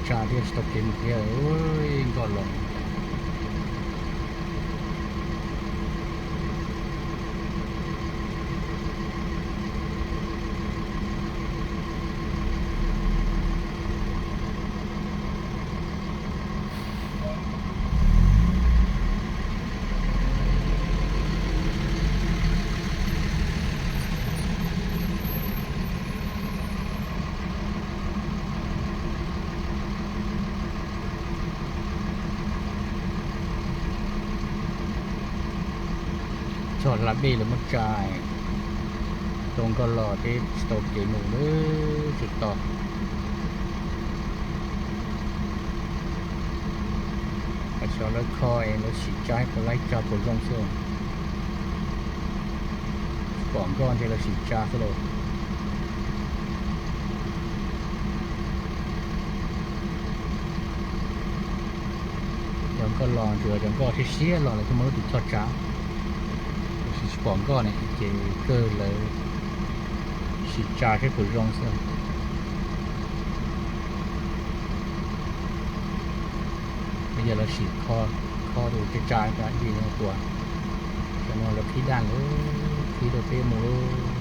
Tsa thiab tsis tau kev mus thiab, nkoj los. Txog hla dej lawv muab tsa, tau nkoj los thiab tsis tau kev mus lawm, tsis tau. Xyov lawv kho es lawv sim tsa puas laib tsa puas zoo xwb. Tsis pom nkoj ntshe lawv sim tsa xwb lauj. Cov nkoj los tsuas yog cov nkoj siab siab los lawv thiaj muaj lub tus choj tsa. Tiam sis tsis pom nkoj ne ces kawg lawv sim tsa saib puas zoo xwb. Yog lawv sim kho, kho tus tsa tsa ib no puas. Cov no lawv qhib daj lawm, qhib rau peb mus lauj.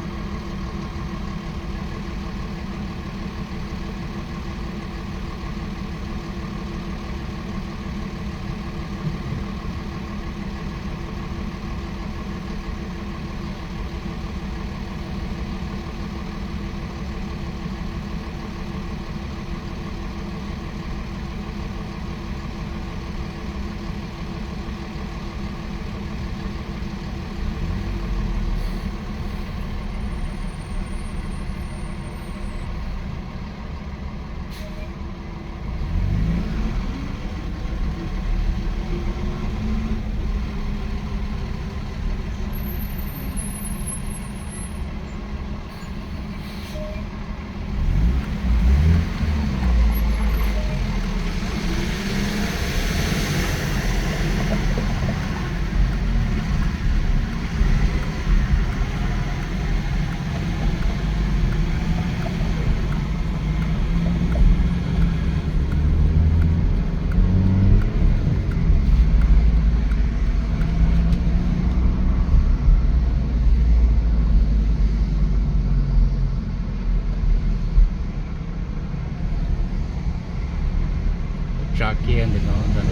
Tsa kiag ntawm no ntag.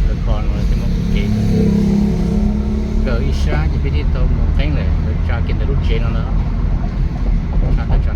Lawv kho no lawv thiaj muab kev kaw ib sab ces peb thiaj tau mus qeeb lawm. Lawv tsa kiag ntawm lub tsev no ntag. Tsa tawm tsa